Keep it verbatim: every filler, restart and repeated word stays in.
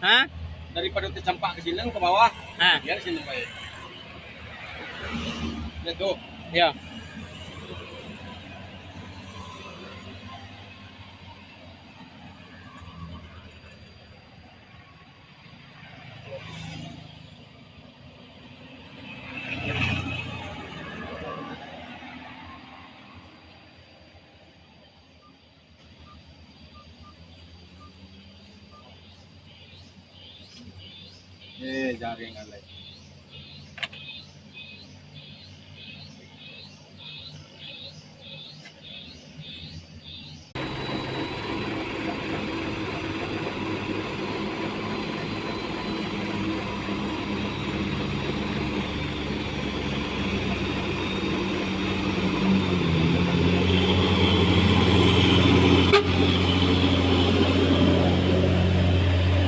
Ha? Daripada tacampak ka sinan ka bawah, Ha. Biar sinan bae. Yo tu. Yo. Eh, jaring alai.